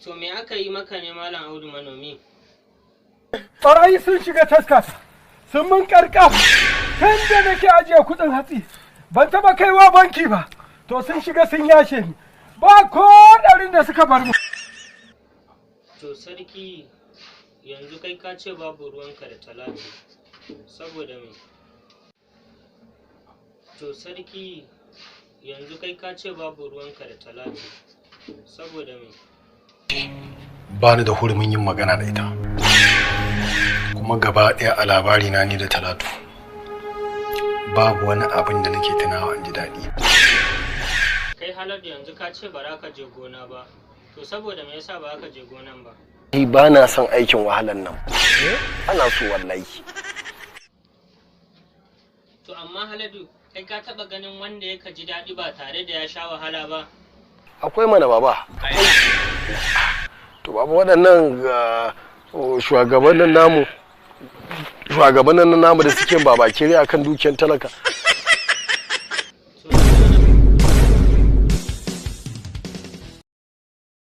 To me aka yi maka ne, Malam Audu Manomi? Barayi sun shiga taskata, sun mun karkaf. Tun da nake ajiye kudin hatsi, ban taba kaiwa banki ba. To sun shiga sun yashe ni. Ba ko ɗarin da suka bar mu. To sarki, yanzu kai ka ce babu ruwanka da Talatu, saboda me? To sarki, yanzu kai ka ce babu ruwanka da Talatu, saboda me? Ba ni da hurumin yin magana da ita, kuma gaba ɗaya a labari na ni da Talatu babu wani abin da nake tunawa in ji daɗi. Kai Haladu, yanzu ka ce ba za ka je gona ba, to saboda me yasa ba ka je gonan ba? Ni ba na son aikin wahalan nan. Ana so wallahi. To amma Haladu, kai ka taba ganin wanda ya ji daɗi ba tare da ya sha wahala ba? Akwai mana, baba. To baba, waɗannan shugabannin namu da suke babakere akan dukiyar talaka.